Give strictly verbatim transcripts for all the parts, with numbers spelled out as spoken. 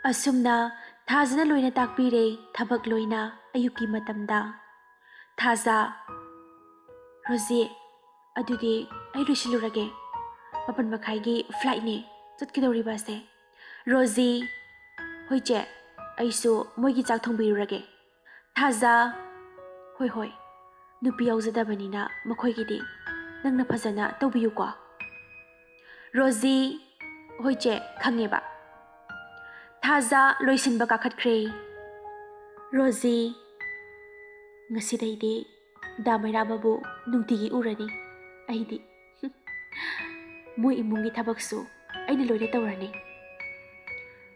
ꯑꯁꯨꯝꯅ ꯊꯥꯖꯅ ꯂꯣꯏꯅ ꯇꯥꯛꯄꯤꯔꯦ ꯊꯕꯛ ꯂꯣꯏꯅ ꯑꯌꯨꯛꯀꯤ ꯃꯇꯝꯗ꯫ ꯊꯥꯖ, "ꯔꯣꯖꯤ, ꯑꯗꯨꯗꯤ ꯑꯩ ꯂꯣꯏꯁꯤꯜꯂꯨꯔꯒꯦ, ꯃꯥꯄꯟ ꯃꯈꯥꯏꯒꯤ flightꯅꯦ ꯆꯠꯀꯗꯧꯔꯤꯕ ꯑꯁꯦ꯫" ꯔꯣꯖꯤ, "ꯍꯣꯏ ꯆꯦ, ꯑꯩꯁꯨ ꯃꯣꯏꯒꯤ ꯆꯥꯛ ꯊꯣꯡꯕꯤꯔꯨꯔꯒꯦ꯫" ꯊꯥꯖ, "ꯍꯣꯏ ꯍꯣꯏ, ꯅꯨꯄꯤ ꯌꯥꯎꯖꯗꯕꯅꯤꯅ ꯃꯈꯣꯏꯒꯤꯗꯤ ꯅꯪꯅ ꯐꯖꯅ ꯇꯧꯕꯤꯌꯨꯀꯣ꯫" ꯔꯣꯖꯤ, "ꯍꯣꯏ ꯆꯦ, ꯈꯪꯉꯦꯕ꯫" ꯊꯥꯖ ꯂꯣꯏꯁꯤꯟꯕ ꯀꯥꯈꯠꯈ꯭ꯔꯦ꯫ ꯔꯣꯖꯤ, "ꯉꯁꯤꯗꯩꯗꯤ ꯗꯥ ꯃꯩꯔꯥꯕꯕꯨ ꯅꯨꯡꯇꯤꯒꯤ ꯎꯔꯅꯤ ꯑꯩꯗꯤ꯫ ꯃꯣꯏ ꯏꯃꯨꯡꯒꯤ ꯊꯕꯛꯁꯨ ꯑꯩꯅ ꯂꯣꯏꯅ ꯇꯧꯔꯅꯤ꯫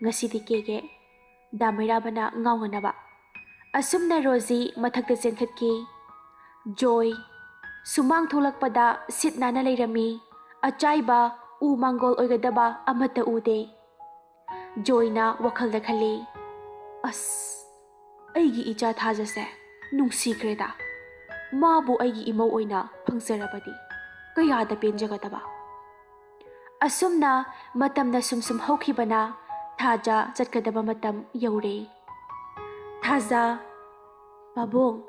ꯉꯁꯤꯗꯤ ꯀꯦꯒꯦ, ꯗꯥ ꯃꯩꯔꯥꯕꯅ ꯉꯥꯎꯉꯅꯕ꯫" ꯑꯁꯨꯝꯅ ꯔꯣꯖꯤ ꯃꯊꯛꯇ ꯆꯦꯟꯈꯠꯈꯤ꯫ ꯖꯣꯏ, ꯁꯨꯃꯥꯡ ꯊꯣꯛꯂꯛꯄꯗ ꯁꯤꯠ ꯅꯥꯟꯅ ꯂꯩꯔꯝꯃꯤ꯫ ꯑꯆꯥꯏꯕ, ꯎ ꯃꯥꯡꯒꯣꯜ ꯑꯣꯏꯒꯗꯕ ꯑꯃꯠꯇ ꯎꯗꯦ꯫ ꯖꯣꯏꯅ ꯋꯥꯈꯜꯗ ꯈꯜꯂꯤ, "ꯑꯁ, ꯑꯩꯒꯤ ꯏꯆꯥ ꯊꯥꯖꯁꯦ ꯅꯨꯡꯁꯤꯈ꯭ꯔꯦꯗ꯫ ꯃꯥꯕꯨ ꯑꯩꯒꯤ ꯏꯃꯧ ꯑꯣꯏꯅ ꯐꯪꯖꯔꯕꯗꯤ ꯀꯌꯥꯗ ꯄꯦꯟꯖꯒꯗꯕ꯫" ꯑꯁꯨꯝꯅ ꯃꯇꯝꯅ ꯁꯨꯝ ꯁꯨꯝ ꯍꯧꯈꯤꯕꯅ ꯊꯥꯖ ꯆꯠꯀꯗꯕ ꯃꯇꯝ ꯌꯧꯔꯦ꯫ ꯊꯥꯖ, "ꯄꯥꯕꯨꯡ,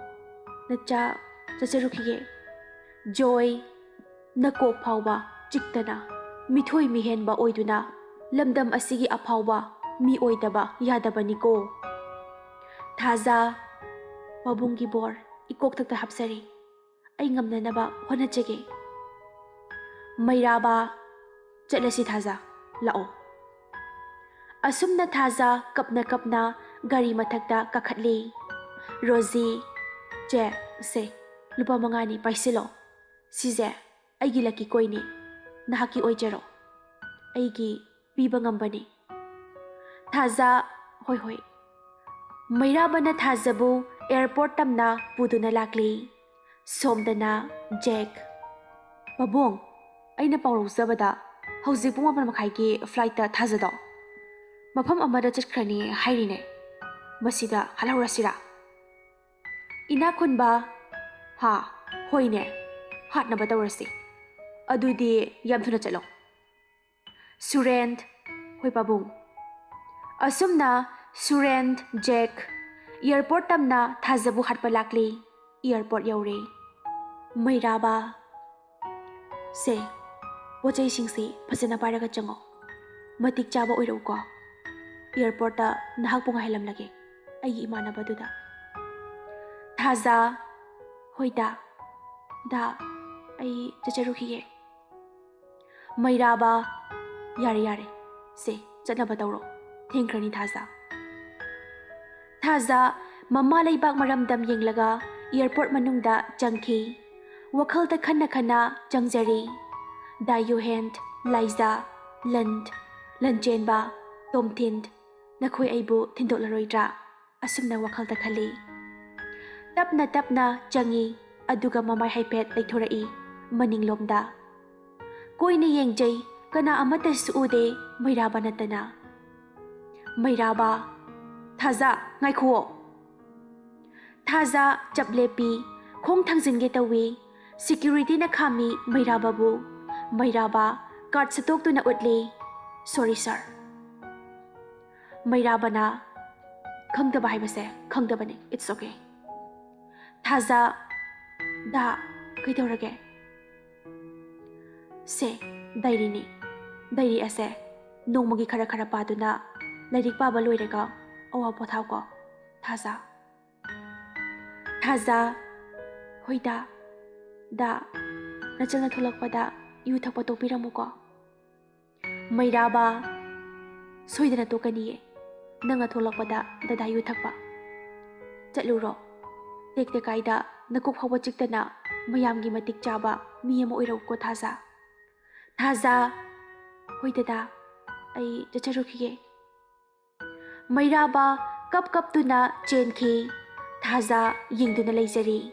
ꯅꯆꯥ ꯆꯠꯆꯔꯨꯈꯤꯒꯦ꯫" ꯖꯣꯏ, "ꯅꯀꯣꯛ ꯐꯥꯎꯕ ꯆꯤꯛꯇꯅ ꯃꯤꯊꯣꯏ ꯃꯤꯍꯦꯟꯕ ꯑꯣꯏꯗꯨꯅ ꯂꯝꯗꯝ ꯑꯁꯤꯒꯤ ꯑꯐꯥꯎꯕ ꯃꯤ ꯑꯣꯏꯗꯕ ꯌꯥꯗꯕꯅꯤꯀꯣ꯫" ꯊꯥꯖ, "ꯄꯥꯕꯨꯡꯒꯤ ꯕꯣꯔ ꯏꯀꯣꯛꯇꯛꯇ ꯍꯥꯞꯆꯔꯤ꯫ ꯑꯩ ꯉꯝꯅꯅꯕ ꯍꯣꯠꯅꯖꯒꯦ꯫" ꯃꯩꯔꯥꯕ, "ꯆꯠꯂꯁꯤ ꯊꯥꯖ, ꯂꯥꯛꯑꯣ꯫" ꯑꯁꯨꯝꯅ ꯊꯥꯖ ꯀꯞꯅ ꯀꯞꯅ ꯒꯥꯔꯤ ꯃꯊꯛꯇ ꯀꯥꯈꯠꯂꯤ꯫ ꯔꯣꯖꯤ, "ꯆꯦ, ꯁꯦ, ꯂꯨꯄꯥ ꯃꯉꯥꯅꯤ ꯄꯥꯏꯁꯤꯜꯂꯣ꯫ ꯁꯤꯁꯦ ꯑꯩꯒꯤ lucky coinꯅꯤ꯫ ꯅꯍꯥꯛꯀꯤ ꯑꯣꯏꯖꯔꯣ꯫ ꯑꯩꯒꯤ ꯄꯤꯕ ꯉꯝꯕꯅꯤ꯫" ꯊꯥꯖ, "ꯍꯣꯏ, ꯍꯣꯏ꯫" ꯃꯩꯔꯥꯕꯅ ꯊꯥꯖꯕꯨ airport ꯇꯝꯅ ꯄꯨꯗꯨꯅ ꯂꯥꯛꯂꯤ꯫ ꯁꯣꯝꯗꯅ ꯖꯦꯛ, "ꯄꯥꯕꯨꯡ, ꯑꯩꯅ ꯄꯥꯎ ꯂꯧꯖꯕꯗ ꯍꯧꯖꯤꯛ ꯄꯨꯡ ꯃꯥꯄꯟ ꯃꯈꯥꯏꯒꯤ flightꯇ ꯊꯥꯖꯗꯣ ꯃꯐꯝ ꯑꯃꯗ ꯆꯠꯈ꯭ꯔꯅꯤ ꯍꯥꯏꯔꯤꯅꯦ꯫ ꯃꯁꯤꯗ ꯍꯥꯠꯍꯧꯔꯁꯤꯔꯥ?" ꯏꯅꯥꯛ ꯈꯨꯟꯕ, "ꯍꯥ, ꯍꯣꯏꯅꯦ, ꯍꯥꯠꯅꯕ ꯇꯧꯔꯁꯤ꯫ ꯑꯗꯨꯗꯤ ꯌꯥꯝ ꯊꯨꯅ ꯆꯠꯂꯣ꯫" ꯁꯨꯔꯦꯟ, "ꯍꯣꯏ ꯄꯥꯕꯨꯡ꯫" ꯑꯁꯨꯝꯅ ꯁꯨꯔꯦꯟ, ꯖꯦꯛ, ꯑꯦꯌꯥꯔꯄꯣꯔꯠ ꯇꯝꯅ ꯊꯥꯖꯕꯨ ꯍꯥꯠꯄ ꯂꯥꯛꯂꯤ꯫ ꯑꯦꯌꯥꯔꯄꯣꯔꯠ ꯌꯧꯔꯦ꯫ ꯃꯩꯔꯥꯕ, ꯁꯦ, ꯄꯣꯠ ꯆꯩꯁꯤꯡꯁꯤ ꯐꯖꯅ ꯄꯥꯏꯔꯒ ꯆꯪꯉꯣ꯫ ꯃꯇꯤꯛ ꯆꯥꯕ ꯑꯣꯏꯔꯛꯎꯀꯣ꯫ ꯑꯦꯌꯥꯔꯄꯣꯔꯠꯇ ꯅꯍꯥꯛꯄꯨ ꯉꯥꯏꯍꯜꯂꯝꯂꯒꯦ, ꯑꯩꯒꯤ ꯏꯃꯥꯟꯅꯕꯗꯨꯗ꯫ ꯊꯥꯖ, ꯍꯣꯏ ꯗꯥ꯫ ꯗꯥ, ꯑꯩ ꯆꯠꯆꯔꯨꯈꯤꯒꯦ꯫ ꯃꯩꯔꯥꯕ, ꯌꯥꯔꯦ, ꯌꯥꯔꯦ꯫ ꯁꯦ, ꯆꯠꯅꯕ ꯇꯧꯔꯣ꯫ ꯊꯦꯡꯈ꯭ꯔꯅꯤ ꯊꯥꯖ꯫ ꯊꯥꯖ ꯃꯃꯥ ꯂꯩꯕꯥꯛ ꯃꯔꯝꯗꯝ ꯌꯦꯡꯂꯒ ꯑꯦꯌꯥꯔꯄꯣꯔꯠ ꯃꯅꯨꯡꯗ ꯆꯪꯈꯤ꯫ ꯋꯥꯈꯜꯗ ꯈꯟꯅ ꯈꯟꯅ ꯆꯪꯖꯔꯤ꯫ ꯗꯥ ꯌꯨꯍꯦꯟ, ꯂꯥꯏꯖꯥ, ꯂꯟ, ꯂꯟꯆꯦꯟꯕ, ꯇꯣꯝꯊꯤꯟ, ꯅꯈꯣꯏ ꯑꯩꯕꯨ ꯊꯤꯟꯗꯣꯛꯂꯔꯣꯏꯗ꯭ꯔꯥ? ꯑꯁꯨꯝꯅ ꯋꯥꯈꯜꯗ ꯈꯜꯂꯤ꯫ ꯇꯞꯅ ꯇꯞꯅ ꯆꯪꯉꯤ, ꯑꯗꯨꯒ ꯃꯃꯥꯏ ꯍꯥꯏꯐꯦꯠ ꯂꯩꯊꯣꯔꯛꯏ ꯃꯅꯤꯡꯂꯣꯝꯗ꯫ ꯀꯣꯏꯅ ꯌꯦꯡꯖꯩ, ꯀꯅꯥ ꯑꯃꯠꯇꯁꯨ ꯎꯗꯦ, ꯃꯩꯔꯥꯕ ꯅꯠꯇꯅ꯫ ꯃꯩꯔꯥꯕ, ꯊꯥꯖ, ꯉꯥꯏꯈꯨꯑꯣ꯫ ꯊꯥꯖ ꯆꯞ ꯂꯦꯞꯄꯤ, ꯈꯣꯡ ꯊꯥꯡꯖꯤꯟꯒꯦ ꯇꯧꯏ꯫ ꯁꯦꯀ꯭ꯌꯨꯔꯤꯇꯤꯅ ꯈꯥꯝꯃꯤ ꯃꯩꯔꯥꯕꯕꯨ꯫ ꯃꯩꯔꯥꯕ ꯀꯥꯔꯗ ꯁꯠꯇꯣꯛꯇꯨꯅ ꯎꯠꯂꯤ꯫ "ꯁꯣꯔꯤ ꯁꯥꯔ꯫" ꯃꯩꯔꯥꯕꯅ, "ꯈꯪꯗꯕ ꯍꯥꯏꯕꯁꯦ ꯈꯪꯗꯕꯅꯤ, it's okay꯫" ꯊꯥꯖ, "ꯗꯥ, ꯀꯩꯗꯧꯔꯒꯦ?" "ꯁꯦ, ꯗꯥꯏꯔꯤꯅꯤ꯫ ꯗꯥꯏꯔꯤ ꯑꯁꯦ ꯅꯣꯡꯃꯒꯤ ꯈꯔ ꯈꯔ ꯄꯥꯗꯨꯅ ꯂꯥꯏꯔꯤꯛ ꯄꯥꯕ ꯂꯣꯏꯔꯒ ꯑꯋꯥ ꯄꯣꯊꯥꯎꯀꯣ, ꯊꯥꯖ꯫" ꯊꯥꯖ, "ꯍꯣꯏ ꯗꯥ꯫ ꯗꯥ, ꯅꯆꯜꯅ ꯊꯣꯛꯂꯛꯄꯗ ꯌꯨ ꯊꯛꯄ ꯇꯣꯛꯄꯤꯔꯝꯃꯨꯀꯣ꯫" ꯃꯩꯔꯥꯕ, "ꯁꯣꯏꯗꯅ ꯇꯣꯛꯀꯅꯤꯌꯦ, ꯅꯪꯅ ꯊꯣꯛꯂꯛꯄꯗ ꯗꯗꯥ ꯌꯨ ꯊꯛꯄ꯫ ꯆꯠꯂꯨꯔꯣ꯫ ꯇꯦꯛꯇ ꯀꯥꯏꯗ ꯅꯀꯣꯛ ꯐꯥꯎꯕ ꯆꯤꯛꯇꯅ ꯃꯌꯥꯝꯒꯤ ꯃꯇꯤꯛ ꯆꯥꯕ ꯃꯤ ꯑꯃ ꯑꯣꯏꯔꯛꯎꯀꯣ ꯊꯥꯖ꯫" ꯊꯥꯖ, "ꯍꯣꯏ ꯗꯗꯥ, ꯑꯩ ꯆꯠꯆꯔꯨꯈꯤꯒꯦ꯫" ꯃꯩꯔꯥꯕ ꯀꯞ ꯀꯞꯇꯨꯅ ꯆꯦꯟꯈꯤ꯫ ꯊꯥꯖ ꯌꯦꯡꯗꯨꯅ ꯂꯩꯖꯔꯤ꯫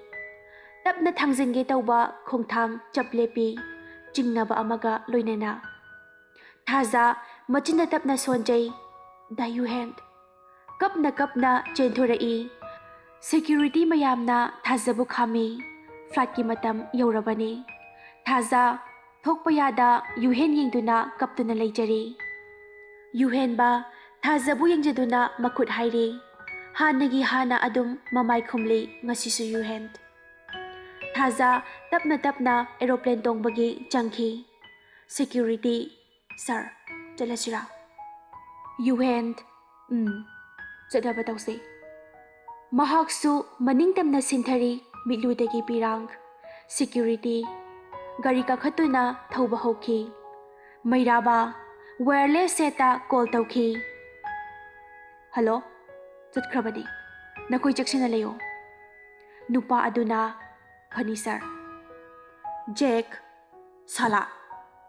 ꯇꯞꯅ ꯊꯥꯡꯖꯤꯟꯒꯦ ꯇꯧꯕ ꯈꯣꯡꯊꯥꯡ ꯆꯞ ꯂꯦꯞꯄꯤ꯫ ꯆꯤꯡꯅꯕ ꯑꯃꯒ ꯂꯣꯏꯅꯅ꯫ ꯊꯥꯖ ꯃꯆꯤꯟꯅ ꯇꯞꯅ ꯁꯣꯟꯖꯩ꯫ "ꯗꯥ ꯌꯨꯍꯦꯟ꯫" ꯀꯞꯅ ꯀꯞꯅ ꯆꯦꯟꯊꯣꯔꯛꯏ꯫ ꯁꯦꯀ꯭ꯌꯨꯔꯤꯇꯤ ꯃꯌꯥꯝꯅ ꯊꯥꯖꯕꯨ ꯈꯥꯝꯃꯤ꯫ ꯐ꯭ꯂꯥꯏꯠꯀꯤ ꯃꯇꯝ ꯌꯧꯔꯕꯅꯤ꯫ ꯊꯥꯖ ꯊꯣꯛꯄ ꯌꯥꯗ ꯌꯨꯍꯦꯟ ꯌꯦꯡꯗꯨꯅ ꯀꯞꯇꯨꯅ ꯂꯩꯖꯔꯤ꯫ ꯌꯨꯍꯦꯟꯕ ꯊꯥꯖꯕꯨ ꯌꯦꯡꯖꯗꯨꯅ ꯃꯈꯨꯠ ꯍꯥꯏꯔꯤ꯫ ꯍꯥꯟꯅꯒꯤ ꯍꯥꯟꯅ ꯑꯗꯨꯝ ꯃꯃꯥꯏ ꯈꯨꯝꯂꯤ ꯉꯁꯤꯁꯨ ꯌꯨꯍꯦꯟ꯫ ꯊꯥꯖ ꯇꯞꯅ ꯇꯞꯅ ꯑꯦꯔꯣꯄ꯭ꯂꯦꯟ ꯇꯣꯡꯕꯒꯤ ꯆꯪꯈꯤ꯫ ꯁꯦꯀ꯭ꯌꯨꯔꯤꯇꯤ, "ꯁꯥꯔ, ꯆꯠꯂꯁꯤꯔꯥ?" ꯌꯨꯍꯦꯟ, "ꯎꯝ, ꯆꯠꯅꯕ ꯇꯧꯁꯦ꯫" ꯃꯍꯥꯛꯁꯨ ꯃꯅꯤꯡ ꯇꯝꯅ ꯁꯤꯟꯊꯔꯤ, ꯃꯤꯠꯂꯨꯗꯒꯤ ꯄꯤꯔꯥꯡ꯫ ꯁꯦꯀ꯭ꯌꯨꯔꯤꯇꯤ ꯒꯥꯔꯤ ꯀꯥꯈꯠꯇꯨꯅ ꯊꯧꯕ ꯍꯧꯈꯤ꯫ ꯃꯩꯔꯥꯕ ꯋꯥꯌꯔꯂꯦꯁ ꯁꯦꯠꯇ ꯀꯣꯜ ꯇꯧꯈꯤ꯫ "ꯍꯜꯂꯣ, ꯆꯠꯈ꯭ꯔꯕꯅꯤ꯫ ꯅꯈꯣꯏ ꯆꯦꯛꯁꯤꯟꯅ ꯂꯩꯌꯨ꯫" ꯅꯨꯄꯥ ꯑꯗꯨꯅ, "ꯐꯅꯤ ꯁꯥꯔ꯫" ꯖꯦꯛ, "ꯁꯥꯂꯥ,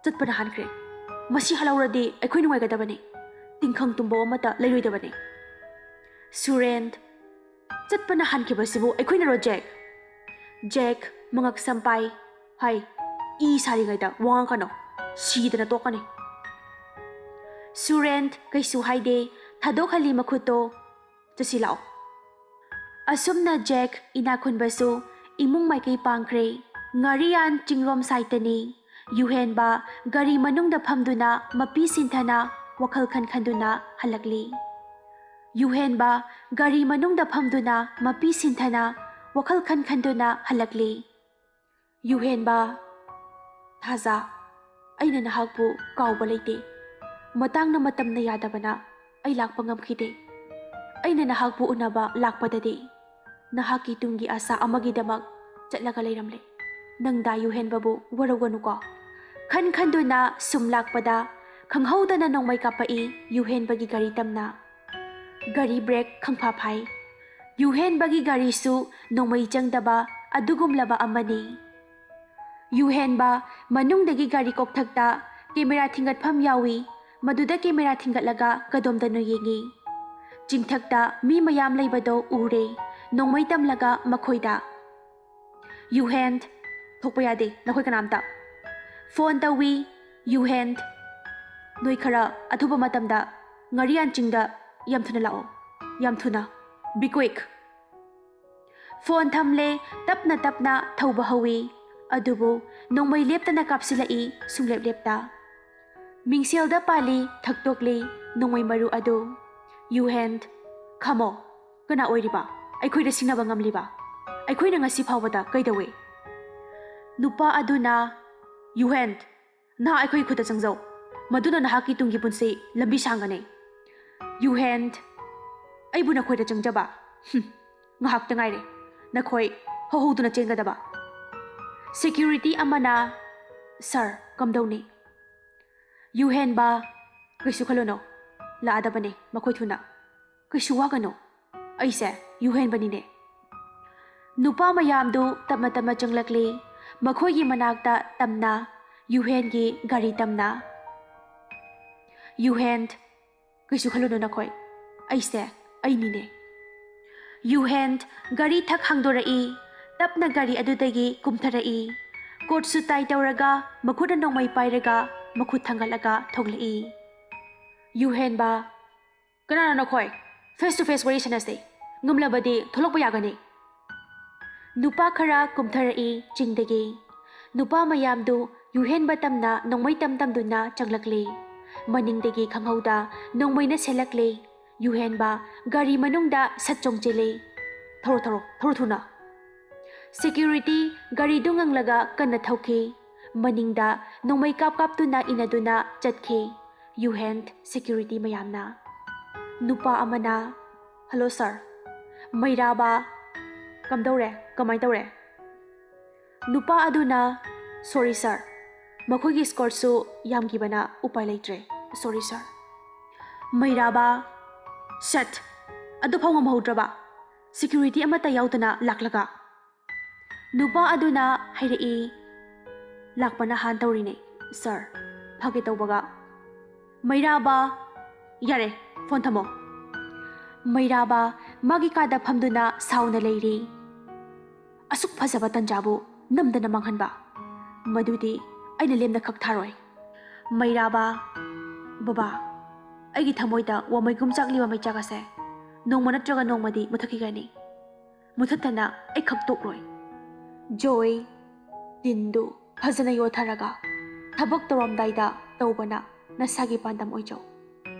ꯆꯠꯄꯅ ꯍꯥꯟꯈ꯭ꯔꯦ꯫ ꯃꯁꯤ ꯍꯜꯍꯧꯔꯗꯤ ꯑꯩꯈꯣꯏ ꯅꯨꯡꯉꯥꯏꯒꯗꯕꯅꯤ꯫ ꯇꯤꯡꯈꯪ ꯇꯨꯝꯕ ꯑꯃꯠꯇ ꯂꯩꯔꯣꯏꯗꯕꯅꯤ꯫" ꯁꯨꯔꯦꯟ, "ꯆꯠꯄꯅ ꯍꯥꯟꯈꯤꯕꯁꯤꯕꯨ ꯑꯩꯈꯣꯏꯅꯔꯣ, ꯖꯦꯛ?" ꯖꯦꯛ, ꯃꯉꯛ ꯁꯝ ꯄꯥꯏ, "ꯍꯥꯏ, ꯏ ꯁꯥꯔꯤꯉꯩꯗ ꯋꯥ ꯉꯥꯡꯀꯅꯨ꯫ ꯁꯤꯗꯅ ꯇꯣꯛꯀꯅꯤ꯫" ꯁꯨꯔꯦꯟ ꯀꯩꯁꯨ ꯍꯥꯏꯗꯦ, ꯊꯥꯗꯣꯛꯍꯜꯂꯤ ꯃꯈꯨꯠꯇꯣ꯫ "ꯆꯠꯁꯤ ꯂꯥꯛꯑꯣ꯫" ꯑꯁꯨꯝꯅ ꯖꯦꯛ ꯏꯅꯥꯛ ꯈꯨꯟꯕꯁꯨ ꯏꯃꯨꯡ ꯃꯥꯏꯀꯩ ꯄꯥꯡꯈ꯭ꯔꯦ꯫ ꯉꯥꯔꯤꯌꯥꯟ ꯆꯤꯡꯔꯣꯝ ꯁꯥꯏꯠꯇꯅꯤ꯫ ꯌꯨꯍꯦꯟꯕ ꯒꯥꯔꯤ ꯃꯅꯨꯡꯗ ꯐꯝꯗꯨꯅ ꯃꯄꯤ ꯁꯤꯟꯊꯅ ꯋꯥꯈꯜ ꯈꯟ ꯈꯟꯗꯨꯅ ꯍꯜꯂꯛꯂꯤ꯫ ꯌꯨꯍꯦꯟꯕ ꯒꯥꯔꯤ ꯃꯅꯨꯡꯗ ꯐꯝꯗꯨꯅ ꯃꯄꯤ ꯁꯤꯟꯊꯅ ꯋꯥꯈꯜ ꯈꯟ ꯈꯟꯗꯨꯅ ꯍꯜꯂꯛꯂꯤ꯫ ꯌꯨꯍꯦꯟꯕ, "ꯊꯥꯖ, ꯑꯩꯅ ꯅꯍꯥꯛꯄꯨ ꯀꯥꯎꯕ ꯂꯩꯇꯦ꯫ ꯃꯇꯥꯡꯅ ꯃꯇꯝꯅ ꯌꯥꯗꯕꯅ ꯑꯩ ꯂꯥꯛꯄ ꯉꯝꯈꯤꯗꯦ꯫ ꯑꯩꯅ ꯅꯍꯥꯛꯄꯨ ꯎꯅꯕ ꯂꯥꯛꯄꯗꯗꯤ ꯅꯍꯥꯛꯀꯤ ꯇꯨꯡꯒꯤ ꯑꯁꯥ ꯑꯃꯒꯤꯗꯃꯛ ꯆꯠꯂꯒ ꯂꯩꯔꯝꯂꯦ꯫ ꯅꯪꯗ ꯌꯨꯍꯦꯟꯕꯕꯨ ꯋꯥꯔꯧꯒꯅꯨꯀꯣ꯫" ꯈꯟ ꯈꯟꯗꯨꯅ ꯁꯨꯝ ꯂꯥꯛꯄꯗ ꯈꯪꯍꯧꯗꯅ ꯅꯣꯡꯃꯩ ꯀꯥꯞꯄꯛꯏ ꯌꯨꯍꯦꯟꯕꯒꯤ ꯒꯥꯔꯤ ꯇꯝꯅ꯫ ꯒꯥꯔꯤ ꯕ꯭ꯔꯦꯛ ꯈꯪꯐꯥ ꯐꯥꯏ꯫ ꯌꯨꯍꯦꯟꯕꯒꯤ ꯒꯥꯔꯤꯁꯨ ꯅꯣꯡꯃꯩ ꯆꯪꯗꯕ ꯑꯗꯨꯒꯨꯝꯂꯕ ꯑꯃꯅꯤ꯫ ꯌꯨꯍꯦꯟꯕ ꯃꯅꯨꯡꯗꯒꯤ ꯒꯥꯔꯤ ꯀꯣꯛꯊꯛꯇ ꯀꯦꯃꯦꯔꯥ ꯊꯤꯡꯒꯠꯐꯝ ꯌꯥꯎꯏ꯫ ꯃꯗꯨꯗ ꯀꯦꯃꯦꯔꯥ ꯊꯤꯡꯒꯠꯂꯒ ꯀꯗꯣꯝꯗꯅꯣ ꯌꯦꯡꯉꯤ꯫ ꯆꯤꯡꯊꯛꯇ ꯃꯤ ꯃꯌꯥꯝ ꯂꯩꯕꯗꯣ ꯎꯔꯦ꯫ ꯅꯣꯡꯃꯩ ꯇꯝꯂꯒ ꯃꯈꯣꯏꯗ, "ꯌꯨꯍꯦꯟ, ꯊꯣꯛꯄ ꯌꯥꯗꯦ ꯅꯈꯣꯏ ꯀꯅꯥꯝꯇ꯫ ꯐꯣꯟ ꯇꯧꯏ, ꯌꯨꯍꯦꯟ, ꯅꯣꯏ ꯈꯔ ꯑꯊꯨꯕ ꯃꯇꯝꯗ ꯉꯥꯔꯤꯌꯥꯟ ꯆꯤꯡꯗ ꯌꯥꯝ ꯊꯨꯅ ꯂꯥꯛꯑꯣ, ꯌꯥꯝ ꯊꯨꯅ꯫ Be quick!" ꯐꯣꯟ ꯊꯝꯂꯦ, ꯇꯞꯅ ꯇꯞꯅ ꯊꯧꯕ ꯍꯧꯏ꯫ ꯑꯗꯨꯕꯨ ꯅꯣꯡꯃꯩ ꯂꯦꯞꯇꯅ ꯀꯥꯞꯁꯤꯜꯂꯛꯏ, ꯁꯨꯡꯂꯦꯞ ꯂꯦꯞꯇ꯫ ꯃꯤꯡꯁꯦꯜꯗ ꯄꯥꯜꯂꯤ, ꯊꯛꯇꯣꯛꯂꯤ ꯅꯣꯡꯃꯩ ꯃꯔꯨ ꯑꯗꯨ꯫ ꯌꯨꯍꯦꯟ, ꯈꯥꯃꯣ, ꯀꯅꯥ ꯑꯣꯏꯔꯤꯕ? ꯑꯩꯈꯣꯏꯗ ꯁꯤꯡꯅꯕ ꯉꯝꯂꯤꯕ? ꯑꯩꯈꯣꯏꯅ ꯉꯁꯤ ꯐꯥꯎꯕꯗ ꯀꯩꯗꯧꯏ? ꯅꯨꯄꯥ ꯑꯗꯨꯅ, ꯌꯨꯍꯦꯟ, ꯅꯍꯥꯛ ꯑꯩꯈꯣꯏꯒꯤ ꯈꯨꯠꯇ ꯆꯪꯖꯧ꯫ ꯃꯗꯨꯅ ꯅꯍꯥꯛꯀꯤ ꯇꯨꯡꯒꯤ ꯄꯨꯟꯁꯤ ꯂꯝꯕꯤ ꯁꯥꯡꯒꯅꯤ꯫ ꯌꯨꯍꯦꯟ, ꯑꯩꯕꯨ ꯅꯈꯣꯏꯗ ꯆꯪꯖꯕ? ꯍꯨꯝ, ꯉꯥꯏꯍꯥꯛꯇ ꯉꯥꯏꯔꯦ ꯅꯈꯣꯏ ꯍꯧꯍꯧꯗꯨꯅ ꯆꯦꯟꯒꯗꯕ꯫ ꯁꯦꯀ꯭ꯌꯨꯔꯤꯇꯤ ꯑꯃꯅ, ꯁꯥꯔ, ꯀꯝꯗꯧꯅꯤ? ꯌꯨꯍꯦꯟꯕ, ꯀꯩꯁꯨ ꯈꯜꯂꯨꯅꯨ, ꯂꯥꯛꯑꯗꯕꯅꯦ ꯃꯈꯣꯏ ꯊꯨꯅ꯫ ꯀꯩꯁꯨ ꯋꯥꯒꯅꯨ, ꯑꯩꯁꯦ ꯌꯨꯍꯦꯟꯕꯅꯤꯅꯦ꯫ ꯅꯨꯄꯥ ꯃꯌꯥꯝꯗꯨ ꯇꯞꯅ ꯇꯞꯅ ꯆꯪꯂꯛꯂꯤ꯫ ꯃꯈꯣꯏꯒꯤ ꯃꯅꯥꯛꯇ ꯇꯝꯅ ꯌꯨꯍꯦꯟꯒꯤ ꯒꯥꯔꯤ ꯇꯝꯅ꯫ ꯌꯨꯍꯦꯟ, ꯀꯩꯁꯨ ꯈꯜꯂꯨꯅꯨ ꯅꯈꯣꯏ, ꯑꯩꯁꯦ ꯑꯩꯅꯤꯅꯦ꯫ ꯌꯨꯍꯦꯟ ꯒꯥꯔꯤ ꯊꯛ ꯍꯥꯡꯗꯣꯔꯛꯏ꯫ ꯇꯞꯅ ꯒꯥꯔꯤ ꯑꯗꯨꯗꯒꯤ ꯀꯨꯝꯊꯔꯛꯏ꯫ ꯀꯣꯠꯁꯨ ꯇꯥꯏ ꯇꯧꯔꯒ, ꯃꯈꯨꯠꯅ ꯅꯣꯡꯃꯩ ꯄꯥꯏꯔꯒ, ꯃꯈꯨꯠ ꯊꯥꯡꯒꯠꯂꯒ ꯊꯣꯛꯂꯛꯏ꯫ ꯌꯨꯍꯦꯟꯕ, ꯀꯅꯥꯅꯣ ꯅꯈꯣꯏ? ꯐꯦꯁ ꯇꯨ ꯐꯦꯁ ꯋꯥꯔꯤ ꯁꯥꯟꯅꯁꯦ꯫ ꯉꯝꯂꯕꯗꯤ ꯊꯣꯛꯂꯛꯄ ꯌꯥꯒꯅꯤ꯫ ꯅꯨꯄꯥ ꯈꯔ ꯀꯨꯝꯊꯔꯛꯏ ꯆꯤꯡꯗꯒꯤ꯫ ꯅꯨꯄꯥ ꯃꯌꯥꯝꯗꯨ ꯌꯨꯍꯦꯟꯕ ꯇꯝꯅ ꯅꯣꯡꯃꯩ ꯇꯝ ꯇꯝꯗꯨꯅ ꯆꯪꯂꯛꯂꯤ꯫ ꯃꯅꯤꯡꯗꯒꯤ ꯈꯪꯍꯧꯗ ꯅꯣꯡꯃꯩꯅ ꯁꯦꯠꯂꯛꯂꯤ꯫ ꯌꯨꯍꯦꯟꯕ ꯒꯥꯔꯤ ꯃꯅꯨꯡꯗ ꯁꯠ ꯆꯣꯡꯁꯤꯜꯂꯤ꯫ ꯊꯧꯔꯣ, ꯊꯧꯔꯣ, ꯊꯧꯔꯣ ꯊꯨꯅ꯫ ꯁꯦꯀ꯭ꯌꯨꯔꯤꯇꯤ ꯒꯥꯔꯤꯗꯨ ꯉꯪꯂꯒ ꯀꯟꯅ ꯊꯧꯈꯤ꯫ ꯃꯅꯤꯡꯗ ꯅꯣꯡꯃꯩ ꯀꯥꯞ ꯀꯥꯞꯇꯨꯅ ꯏꯟꯅꯗꯨꯅ ꯆꯠꯈꯤ꯫ ꯌꯨꯍꯦꯟ ꯁꯦꯀ꯭ꯌꯨꯔꯤꯇꯤ ꯃꯌꯥꯝꯅ꯫ ꯅꯨꯄꯥ ꯑꯃꯅ, "ꯍꯜꯂꯣ ꯁꯥꯔ꯫" ꯃꯩꯔꯥꯕ, "ꯀꯝꯗꯧꯔꯦ? ꯀꯃꯥꯏ ꯇꯧꯔꯦ?" ꯅꯨꯄꯥ ꯑꯗꯨꯅ, "ꯁꯣꯔꯤ ꯁꯥꯔ, ꯃꯈꯣꯏꯒꯤ ꯁ꯭ꯀꯣꯔꯠꯁꯨ ꯌꯥꯝꯈꯤꯕꯅ ꯎꯄꯥꯏ ꯂꯩꯇ꯭ꯔꯦ꯫ ꯁꯣꯔꯤ ꯁꯥꯔ꯫" ꯃꯩꯔꯥꯕ, "ꯁꯠ! ꯑꯗꯨꯐꯥꯎ ꯉꯝꯍꯧꯗ꯭ꯔꯕ? ꯁꯦꯀ꯭ꯌꯨꯔꯤꯇꯤ ꯑꯃꯠꯇ ꯌꯥꯎꯗꯅ ꯂꯥꯛꯂꯒ?" ꯅꯨꯄꯥ ꯑꯗꯨꯅ ꯍꯥꯏꯔꯛꯏ, "ꯂꯥꯛꯄꯅ ꯍꯥꯟ ꯇꯧꯔꯤꯅꯦ ꯁꯥꯔ, ꯐꯒꯦ ꯇꯧꯕꯒ꯫" ꯃꯩꯔꯥꯕ, "ꯌꯥꯔꯦ, ꯐꯣꯟ ꯊꯝꯃꯣ꯫" ꯃꯩꯔꯥꯕ ꯃꯥꯒꯤ ꯀꯥꯗ ꯐꯝꯗꯨꯅ ꯁꯥꯎꯅ ꯂꯩꯔꯤ꯫ "ꯑꯁꯨꯛ ꯐꯖꯕ ꯇꯟꯖꯥꯕꯨ ꯅꯝꯗꯅ ꯃꯥꯡꯍꯟꯕ, ꯃꯗꯨꯗꯤ ꯑꯩꯅ ꯂꯦꯝꯅ ꯈꯛ ꯊꯥꯔꯣꯏ꯫" ꯃꯩꯔꯥꯕ, "ꯕꯕꯥ, ꯑꯩꯒꯤ ꯊꯃꯣꯏꯗ ꯋꯥꯃꯩꯒꯨꯝ ꯆꯥꯛꯂꯤꯕ ꯃꯩꯆꯥꯛ ꯑꯁꯦ ꯅꯣꯡꯃ ꯅꯠꯇ꯭ꯔꯒ ꯅꯣꯡꯃꯗꯤ ꯃꯨꯊꯠꯈꯤꯒꯅꯤ꯫ ꯃꯨꯊꯠꯇꯅ ꯑꯩ ꯈꯛ ꯇꯣꯛꯂꯣꯏ꯫" ꯖꯣꯏ, ꯇꯤꯟꯗꯨ ꯐꯖꯅ ꯌꯣꯠꯊꯔꯒ ꯊꯕꯛ ꯇꯧꯔꯝꯗꯥꯏꯗ ꯇꯧꯕꯅ ꯅꯁꯥꯒꯤ ꯄꯥꯟꯗꯝ ꯑꯣꯏꯖꯧ꯫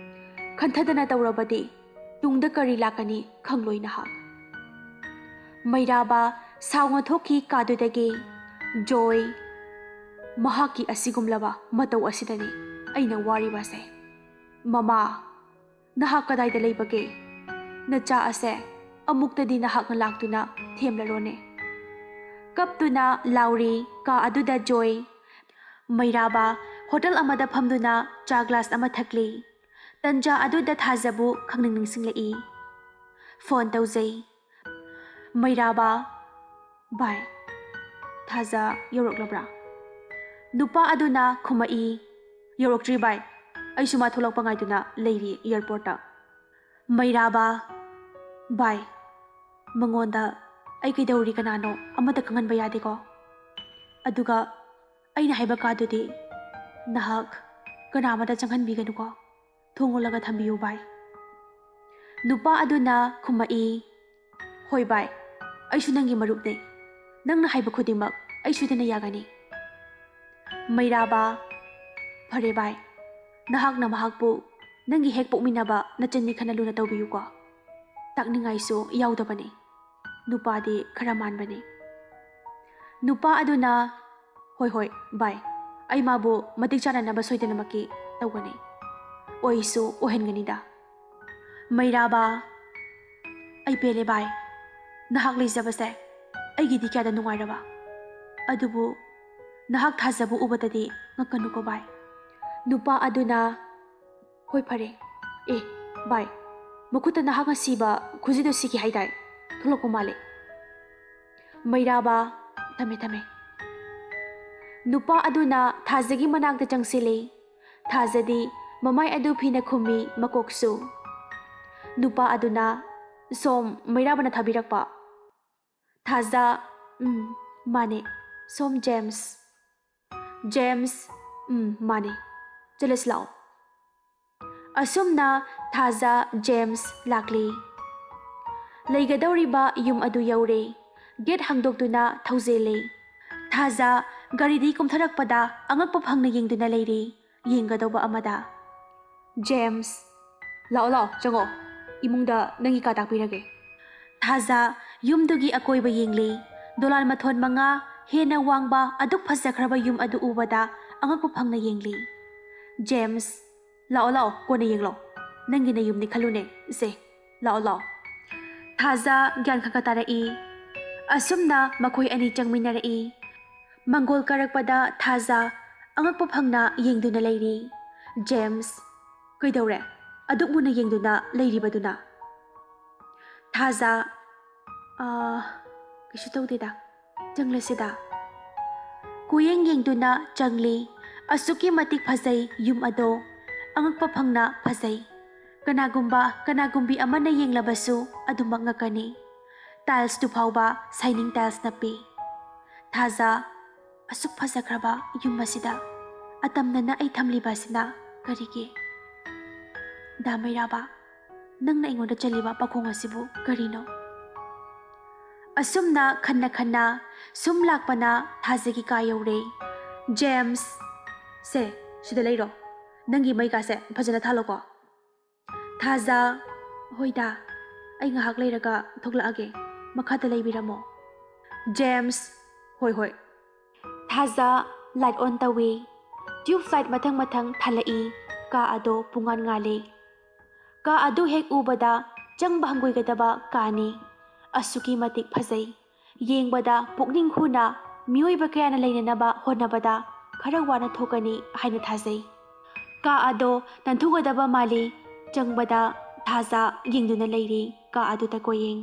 ꯈꯟꯊꯗꯅ ꯇꯧꯔꯕꯗꯤ ꯇꯨꯡꯗ ꯀꯔꯤ ꯂꯥꯛꯀꯅꯤ ꯈꯪꯂꯣꯏ ꯅꯍꯥꯛ꯫ ꯃꯩꯔꯥꯕ ꯁꯥꯎꯅ ꯊꯣꯛꯈꯤ ꯀꯥꯗꯨꯗꯒꯤ꯫ ꯖꯣꯏ, ꯃꯍꯥꯛꯀꯤ ꯑꯁꯤꯒꯨꯝꯂꯕ ꯃꯇꯧ ꯑꯁꯤꯗꯅꯤ ꯑꯩꯅ ꯋꯥꯔꯤꯕꯁꯦ꯫ ꯃꯃꯥ, ꯅꯍꯥꯛ ꯀꯗꯥꯏꯗ ꯂꯩꯕꯒꯦ? ꯅꯆꯥ ꯑꯁꯦ ꯑꯃꯨꯛꯇꯗꯤ ꯅꯍꯥꯛꯅ ꯂꯥꯛꯇꯨꯅ ꯊꯦꯝꯂꯔꯣꯅꯦ꯫ ꯀꯞꯇꯨꯅ ꯂꯥꯎꯔꯤ ꯀꯥ ꯑꯗꯨꯗ ꯖꯣꯏ꯫ ꯃꯩꯔꯥꯕ ꯍꯣꯇꯦꯜ ꯑꯃꯗ ꯐꯝꯗꯨꯅ ꯆꯥ ꯒ꯭ꯂꯥꯁ ꯑꯃ ꯊꯛꯂꯤ꯫ ꯇꯟꯖꯥ ꯑꯗꯨꯗ ꯊꯥꯖꯕꯨ ꯈꯪꯅꯤꯡ ꯅꯤꯡꯁꯤꯡꯂꯛꯏ꯫ ꯐꯣꯟ ꯇꯧꯖꯩ꯫ ꯃꯩꯔꯥꯕ, "ꯚꯥꯏ, ꯊꯥꯖ ꯌꯧꯔꯛꯂꯕ꯭ꯔꯥ?" ꯅꯨꯄꯥ ꯑꯗꯨꯅ ꯈꯨꯝꯃꯛꯏ, "ꯌꯧꯔꯛꯇ꯭ꯔꯤ ꯚꯥꯏ, ꯑꯩꯁꯨ ꯃꯥ ꯊꯣꯛꯂꯛꯄ ꯉꯥꯏꯗꯨꯅ ꯂꯩꯔꯤ ꯑꯦꯌꯔꯄꯣꯔꯠꯇ꯫" ꯃꯩꯔꯥꯕ, "ꯚꯥꯏ, ꯃꯉꯣꯟꯗ ꯑꯩ ꯀꯩꯗꯧꯔꯤ ꯀꯅꯥꯅꯣ ꯑꯃꯠꯇ ꯈꯪꯍꯟꯕ ꯌꯥꯗꯦꯀꯣ? ꯑꯗꯨꯒ ꯑꯩꯅ ꯍꯥꯏꯕ ꯀꯥꯗꯨꯗꯤ ꯅꯍꯥꯛ ꯀꯅꯥ ꯑꯃꯠꯇ ꯆꯪꯍꯟꯕꯤꯒꯅꯨꯀꯣ꯫ ꯊꯣꯡ ꯂꯣꯜꯂꯒ ꯊꯝꯕꯤꯌꯨ ꯚꯥꯏ꯫" ꯅꯨꯄꯥ ꯑꯗꯨꯅ ꯈꯨꯝꯃꯛꯏ, "ꯍꯣꯏ ꯚꯥꯏ, ꯑꯩꯁꯨ ꯅꯪꯒꯤ ꯃꯔꯨꯞꯅꯦ꯫ ꯅꯪꯅ ꯍꯥꯏꯕ ꯈꯨꯗꯤꯡꯃꯛ ꯑꯩ ꯁꯣꯏꯗꯅ ꯌꯥꯒꯅꯤ꯫" ꯃꯩꯔꯥꯕ, "ꯐꯔꯦ ꯚꯥꯏ, ꯅꯍꯥꯛꯅ ꯃꯍꯥꯛꯄꯨ ꯅꯪꯒꯤ ꯍꯦꯛ ꯄꯣꯛꯃꯤꯟꯅꯕ ꯅꯆꯟꯅꯤ ꯈꯟꯅ ꯂꯨꯅ ꯇꯧꯕꯤꯌꯨꯀꯣ꯫ ꯇꯥꯛꯅꯤꯡꯉꯥꯏꯁꯨ ꯌꯥꯎꯗꯕꯅꯤ꯫" ꯅꯨꯄꯥꯗꯤ ꯈꯔ ꯃꯥꯟꯕꯅꯤ꯫ ꯅꯨꯄꯥ ꯑꯗꯨꯅ, "ꯍꯣꯏ, ꯍꯣꯏ, ꯚꯥꯏ, ꯑꯩ ꯃꯥꯕꯨ ꯃꯇꯤꯛ ꯆꯥꯅꯅꯕ ꯁꯣꯏꯗꯅꯃꯛꯀꯤ ꯇꯧꯒꯅꯤ꯫ ꯑꯣꯏꯁꯨ ꯑꯣꯏꯍꯟꯒꯅꯤꯗ꯫" ꯃꯩꯔꯥꯕ, "ꯑꯩ ꯄꯦꯜꯂꯦ ꯚꯥꯏ, ꯅꯍꯥꯛ ꯂꯩꯖꯕꯁꯦ ꯑꯩꯒꯤꯗꯤ ꯀꯌꯥꯗ ꯅꯨꯡꯉꯥꯏꯔꯕ꯫ ꯑꯗꯨꯕꯨ ꯅꯍꯥꯛ ꯊꯥꯖꯕ ꯎꯕꯗꯗꯤ ꯉꯛꯀꯅꯨꯀꯣ ꯚꯥꯏ꯫" ꯅꯨꯄꯥ ꯑꯗꯨꯅ, "ꯍꯣꯏ ꯐꯔꯦ꯫ ꯑꯦ ꯚꯥꯏ, ꯃꯈꯨꯠꯇ ꯅꯍꯥꯛꯅ ꯁꯤꯕ ꯈꯨꯖꯤꯗꯨ ꯁꯤꯈꯤ ꯍꯥꯏꯗꯥꯏ? ꯊꯣꯛꯂꯛꯄ ꯃꯥꯜꯂꯦ꯫" ꯃꯩꯔꯥꯕ, "ꯊꯝꯃꯦ, ꯊꯝꯃꯦ꯫" ꯅꯨꯄꯥ ꯑꯗꯨꯅ ꯊꯥꯖꯒꯤ ꯃꯅꯥꯛꯇ ꯆꯪꯁꯤꯜꯂꯤ꯫ ꯊꯥꯖꯗꯤ ꯃꯃꯥꯏ ꯑꯗꯨ ꯐꯤꯅ ꯈꯨꯝꯃꯤ, ꯃꯀꯣꯛꯁꯨ꯫ ꯅꯨꯄꯥ ꯑꯗꯨꯅ, "ꯁꯣꯝ ꯃꯩꯔꯥꯕꯅ ꯊꯥꯕꯤꯔꯛꯄ?" ꯊꯥꯖ, "ꯎꯝ, ꯃꯥꯅꯦ꯫ ꯁꯣꯝ ꯖꯦꯝꯁ?" ꯖꯦꯝꯁ, "ꯎꯝ, ꯃꯥꯅꯦ꯫ ꯆꯠꯂꯁꯤ ꯂꯥꯛꯑꯣ꯫" ꯑꯁꯨꯝꯅ ꯊꯥꯖ ꯖꯦꯝꯁ ꯂꯥꯛꯂꯤ꯫ ꯂꯩꯒꯗꯧꯔꯤꯕ ꯌꯨꯝ ꯑꯗꯨ ꯌꯧꯔꯦ꯫ ꯒꯦꯠ ꯍꯥꯡꯗꯣꯛꯇꯨꯅ ꯊꯧꯖꯤꯜꯂꯤ꯫ ꯊꯥꯖ ꯒꯥꯔꯤꯗꯒꯤ ꯀꯨꯝꯊꯔꯛꯄꯗ ꯑꯉꯛꯄ ꯐꯪꯅ ꯌꯦꯡꯗꯨꯅ ꯂꯩꯔꯤ꯫ ꯌꯦꯡꯒꯗꯧꯕ ꯑꯃꯗ꯫ ꯖꯦꯝꯁ, "ꯂꯥꯛꯑꯣ, ꯂꯥꯛꯑꯣ, ꯆꯪꯉꯣ꯫ ꯏꯃꯨꯡꯗ ꯅꯪꯒꯤ ꯀꯥ ꯇꯥꯛꯄꯤꯔꯒꯦ꯫" ꯊꯥꯖ ꯌꯨꯝꯗꯨꯒꯤ ꯑꯀꯣꯏꯕ ꯌꯦꯡꯂꯤ꯫ ꯗꯣꯂꯥꯟ ꯃꯊꯣꯟ ꯃꯉꯥ ꯍꯦꯟꯅ ꯋꯥꯡꯕ ꯑꯗꯨꯛ ꯐꯖꯈ꯭ꯔꯕ ꯌꯨꯝ ꯑꯗꯨ ꯎꯕꯗ ꯑꯉꯛꯄ ꯐꯪꯅ ꯌꯦꯡꯂꯤ꯫ ꯖꯦꯝꯁ, "ꯂꯥꯛꯑꯣ, ꯂꯥꯛꯑꯣ, ꯀꯣꯟꯅ ꯌꯦꯡꯂꯣ꯫ ꯅꯪꯒꯤ ꯅꯌꯨꯝꯅꯤ ꯈꯜꯂꯨꯅꯦ꯫ ꯁꯦ, ꯂꯥꯛꯑꯣ, ꯂꯥꯛꯑꯣ꯫" ꯊꯥꯖ ꯒ꯭ꯌꯥꯟ ꯈꯔ ꯈꯔ ꯇꯥꯔꯛꯏ꯫ ꯑꯁꯨꯝꯅ ꯃꯈꯣꯏ ꯑꯅꯤ ꯆꯪꯃꯤꯟꯅꯔꯛꯏ꯫ ꯃꯪꯒꯣꯜ ꯀꯥꯔꯛꯄꯗ ꯊꯥꯖ ꯑꯉꯛꯄ ꯐꯪꯅ ꯌꯦꯡꯗꯨꯅ ꯂꯩꯔꯤ꯫ ꯖꯦꯝꯁ, "ꯀꯩꯗꯧꯔꯦ? ꯑꯗꯨꯛ ꯃꯨꯟꯅ ꯌꯦꯡꯗꯨꯅ ꯂꯩꯔꯤꯕꯗꯨꯅ?" ꯊꯥꯖ, "ꯑꯥ, ꯀꯩꯁꯨ ꯇꯧꯗꯦꯗ꯫ ꯆꯪꯂꯁꯤꯗ꯫" ꯀꯨꯌꯦꯡ ꯌꯦꯡꯗꯨꯅ ꯆꯪꯂꯤ꯫ ꯑꯁꯨꯛꯀꯤ ꯃꯇꯤꯛ ꯐꯖꯩ ꯌꯨꯝ ꯑꯗꯣ꯫ ꯑꯉꯛꯄ ꯐꯪꯅ ꯐꯖꯩ꯫ ꯀꯅꯥꯒꯨꯝꯕ, ꯀꯅꯥꯒꯨꯝꯕꯤ ꯑꯃꯅ ꯌꯦꯡꯂꯕꯁꯨ ꯑꯗꯨꯃꯛ ꯉꯛꯀꯅꯤ꯫ ꯇꯥꯏꯜꯁꯇꯨ ꯐꯥꯎꯕ ꯁꯥꯏꯅꯤꯡ ꯇꯥꯏꯜꯁ ꯅꯞꯄꯤ꯫ ꯊꯥꯖ, "ꯑꯁꯨꯛ ꯐꯖꯈ꯭ꯔꯕ ꯌꯨꯝ ꯑꯁꯤꯗ ꯑꯇꯝꯅꯅ ꯑꯩ ꯊꯝꯂꯤꯕ ꯑꯁꯤꯅ ꯀꯔꯤꯒꯤ? ꯗꯥ ꯃꯩꯔꯥꯕ, ꯅꯪꯅ ꯑꯩꯉꯣꯟꯗ ꯆꯜꯂꯤꯕ ꯄꯥꯈꯣꯡ ꯑꯁꯤꯕꯨ ꯀꯔꯤꯅꯣ?" ꯑꯁꯨꯝꯅ ꯈꯟꯅ ꯈꯟꯅ ꯁꯨꯝ ꯂꯥꯛꯄꯅ ꯊꯥꯖꯒꯤ ꯀꯥ ꯌꯧꯔꯦ꯫ ꯖꯦꯝꯁ, "ꯁꯦ, ꯁꯤꯗ ꯂꯩꯔꯣ꯫ ꯅꯪꯒꯤ ꯃꯩ ꯀꯥꯁꯦ ꯐꯖꯅ ꯊꯥꯜꯂꯣꯀꯣ꯫" ꯊꯥꯖ, "ꯍꯣꯏꯗ, ꯑꯩ ꯉꯥꯏꯍꯥꯛ ꯂꯩꯔꯒ ꯊꯣꯛꯂꯛꯑꯒꯦ꯫ ꯃꯈꯥꯗ ꯂꯩꯕꯤꯔꯝꯃꯣ꯫" ꯖꯦꯝꯁ, "ꯍꯣꯏ, ꯍꯣꯏ꯫" ꯊꯥꯖ ꯂꯥꯏꯠ ꯑꯣꯟ ꯇꯧꯏ꯫ ꯇ꯭ꯌꯨꯕ ꯂꯥꯏꯠ ꯃꯊꯪ ꯃꯊꯪ ꯊꯥꯜꯂꯛꯏ꯫ ꯀꯥ ꯑꯗꯣ ꯄꯨꯡꯉꯥꯟ ꯉꯥꯜꯂꯤ꯫ ꯀꯥ ꯑꯗꯨ ꯍꯦꯛ ꯎꯕꯗ ꯆꯪꯕ ꯍꯪꯒꯣꯏꯒꯗꯕ ꯀꯥꯅꯤ꯫ ꯑꯁꯨꯛꯀꯤ ꯃꯇꯤꯛ ꯐꯖꯩ꯫ ꯌꯦꯡꯕꯗ ꯄꯨꯛꯅꯤꯡ ꯍꯨꯅ ꯃꯤꯑꯣꯏꯕ ꯀꯌꯥꯅ ꯂꯩꯅꯅꯕ ꯍꯣꯠꯅꯕꯗ ꯈꯔ ꯋꯥꯅ ꯊꯣꯛꯀꯅꯤ ꯍꯥꯏꯅ ꯊꯥꯖꯩ꯫ ꯀꯥ ꯑꯗꯣ ꯅꯥꯟꯊꯨꯒꯗꯕ ꯃꯥꯜꯂꯤ꯫ ꯆꯪꯕꯗ ꯊꯥꯖ ꯌꯦꯡꯗꯨꯅ ꯂꯩꯔꯤ꯫ ꯀꯥ ꯑꯗꯨꯗ ꯀꯣꯌꯦꯡ꯫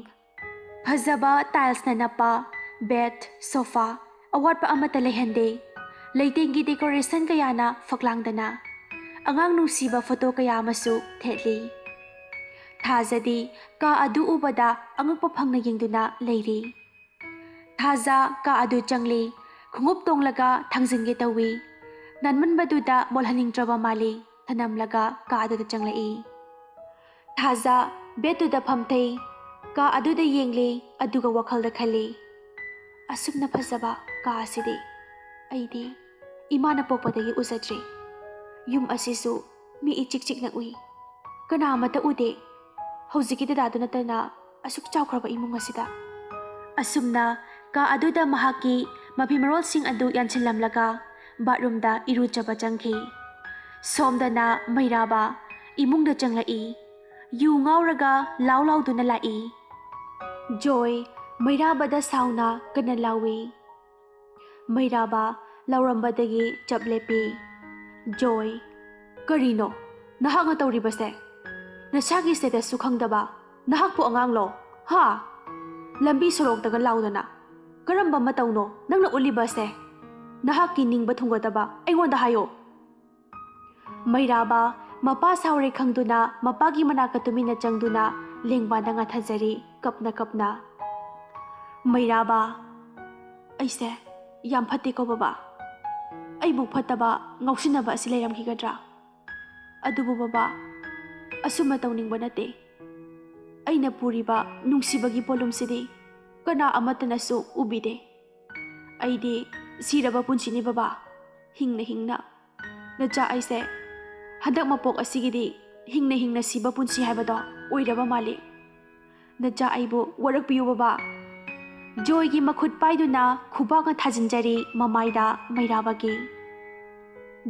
ꯐꯖꯕ ꯇꯥꯏꯜꯁꯅ ꯅꯞꯄ ꯕꯦꯗ, ꯁꯣꯐꯥ, ꯑꯋꯥꯠꯄ ꯑꯃꯠꯇ ꯂꯩꯍꯟꯗꯦ꯫ ꯂꯩꯇꯦꯡꯒꯤ ꯗꯦꯀꯣꯔꯦꯁꯟ ꯀꯌꯥꯅ ꯐꯛꯂꯥꯡꯗꯅ ꯑꯉꯥꯡ ꯅꯨꯡꯁꯤꯕ ꯐꯣꯇꯣ ꯀꯌꯥ ꯑꯃꯁꯨ ꯊꯦꯠꯂꯤ꯫ ꯊꯥꯖꯗꯤ ꯀꯥ ꯑꯗꯨ ꯎꯕꯗ ꯑꯉꯛꯄ ꯐꯪꯅ ꯌꯦꯡꯗꯨꯅ ꯂꯩꯔꯤ꯫ ꯊꯥꯖ ꯀꯥ ꯑꯗꯨ ꯆꯪꯂꯤ꯫ ꯈꯣꯡꯎꯞ ꯇꯣꯡꯂꯒ ꯊꯥꯡꯖꯤꯟꯒꯦ ꯇꯧꯏ꯫ ꯅꯥꯟꯃꯟꯕꯗꯨꯗ ꯃꯣꯠꯍꯟꯅꯤꯡꯗ꯭ꯔꯕ ꯃꯥꯜꯂꯤ꯫ ꯊꯅꯝꯂꯒ ꯀꯥ ꯑꯗꯨꯗ ꯆꯪꯂꯛꯏ꯫ ꯊꯥꯖ ꯕꯦꯗꯇꯨꯗ ꯐꯝꯊꯩ꯫ ꯀꯥ ꯑꯗꯨꯗ ꯌꯦꯡꯂꯤ, ꯑꯗꯨꯒ ꯋꯥꯈꯜꯗ ꯈꯜꯂꯤ, "ꯑꯁꯨꯝꯅ ꯐꯖꯕ ꯀꯥ ꯑꯁꯤꯗꯤ ꯑꯩꯗꯤ ꯏꯃꯥꯅ ꯄꯣꯛꯄꯗꯒꯤ ꯎꯖꯗ꯭ꯔꯤ꯫" ꯌꯨꯝ ꯑꯁꯤꯁꯨ ꯃꯤ ꯏꯆꯤꯛ ꯆꯤꯛꯅ ꯎꯏ꯫ ꯀꯅꯥ ꯑꯃꯠꯇ ꯎꯗꯦ꯫ ꯍꯧꯖꯤꯛꯀꯤ ꯗꯗꯥꯗꯨ ꯅꯠꯇꯅ ꯑꯁꯨꯛ ꯆꯥꯎꯈ꯭ꯔꯕ ꯏꯃꯨꯡ ꯑꯁꯤꯗ꯫ ꯑꯁꯨꯝꯅ ꯀꯥ ꯑꯗꯨꯗ ꯃꯍꯥꯛꯀꯤ ꯃꯐꯤ ꯃꯔꯣꯜꯁꯤꯡ ꯑꯗꯨ ꯌꯥꯟꯁꯤꯜꯂꯝꯂꯒ ꯕꯥꯠꯔꯨꯝꯗ ꯏꯔꯨꯖꯕ ꯆꯪꯈꯤ꯫ ꯁꯣꯝꯗꯅ ꯃꯩꯔꯥꯕ ꯏꯃꯨꯡꯗ ꯆꯪꯂꯛꯏ꯫ ꯌꯨ ꯉꯥꯎꯔꯒ ꯂꯥꯎ ꯂꯥꯎꯗꯨꯅ ꯂꯥꯛꯏ꯫ ꯖꯣꯏ ꯃꯩꯔꯥꯕꯗ ꯁꯥꯎꯅ ꯀꯟꯅ ꯂꯥꯎꯏ꯫ ꯃꯩꯔꯥꯕ ꯂꯥꯎꯔꯝꯕꯗꯒꯤ ꯆꯞ ꯂꯦꯞꯄꯤ꯫ ꯖꯣꯏ, "ꯀꯔꯤꯅꯣ ꯅꯍꯥꯛꯅ ꯇꯧꯔꯤꯕꯁꯦ? ꯅꯁꯥꯒꯤ statusꯁꯨ ꯈꯪꯗꯕ ꯅꯍꯥꯛꯄꯨ ꯑꯉꯥꯡꯂꯣ? ꯍꯥ? ꯂꯝꯕꯤ ꯁꯣꯔꯣꯛꯇꯒ ꯂꯥꯎꯗꯅ ꯀꯔꯝꯕ ꯃꯇꯧꯅꯣ ꯅꯪꯅ ꯎꯠꯂꯤꯕꯁꯦ? ꯅꯍꯥꯛꯀꯤ ꯅꯤꯡꯕ ꯊꯨꯡꯒꯗꯕ ꯑꯩꯉꯣꯟꯗ ꯍꯥꯏꯌꯣ꯫" ꯃꯩꯔꯥꯕ ꯃꯄꯥ ꯁꯥꯎꯔꯦ ꯈꯪꯗꯨꯅ ꯃꯄꯥꯒꯤ ꯃꯅꯥꯛꯇ ꯇꯨꯃꯤꯟꯅ ꯆꯪꯗꯨꯅ ꯂꯦꯡꯕꯥꯟꯗ ꯉꯥꯊꯖꯔꯤ ꯀꯞꯅ ꯀꯞꯅ꯫ ꯃꯩꯔꯥꯕ, "ꯑꯩꯁꯦ ꯌꯥꯝ ꯐꯠꯇꯦꯀꯣ ꯕꯕꯥ꯫ ꯑꯩꯕꯨ ꯐꯠꯇꯕ ꯉꯥꯎꯁꯤꯟꯅꯕ ꯑꯁꯤ ꯂꯩꯔꯝꯈꯤꯒꯗ꯭ꯔꯥ? ꯑꯗꯨꯕꯨ ꯕꯕꯥ, ꯑꯁꯨꯝꯅ ꯇꯧꯅꯤꯡꯕ ꯅꯠꯇꯦ꯫ ꯑꯩꯅ ꯄꯨꯔꯤꯕ ꯅꯨꯡꯁꯤꯕꯒꯤ ꯄꯣꯠꯂꯨꯝꯁꯤꯗꯤ ꯀꯅꯥ ꯑꯃꯠꯇꯅꯁꯨ ꯎꯕꯤꯗꯦ꯫ ꯑꯩꯗꯤ ꯁꯤꯔꯕ ꯄꯨꯟꯁꯤꯅꯤ ꯕꯕꯥ, ꯍꯤꯡꯅ ꯍꯤꯡꯅ꯫ ꯅꯆꯥ ꯑꯩꯁꯦ ꯍꯟꯗꯛ ꯃꯄꯣꯛ ꯑꯁꯤꯒꯤꯗꯤ ꯍꯤꯡꯅ ꯍꯤꯡꯅ ꯁꯤꯕ ꯄꯨꯟꯁꯤ ꯍꯥꯏꯕꯗꯣ ꯑꯣꯏꯔꯕ ꯃꯥꯜꯂꯤ꯫ ꯅꯆꯥ ꯑꯩꯕꯨ ꯋꯥꯔꯛꯄꯤꯌꯨ ꯕꯕꯥ꯫" ꯖꯣꯏꯒꯤ ꯃꯈꯨꯠ ꯄꯥꯏꯗꯨꯅ ꯈꯨꯕꯥꯛꯅ ꯊꯥꯖꯤꯟꯖꯔꯤ ꯃꯃꯥꯏꯗ ꯃꯩꯔꯥꯕꯒꯤ꯫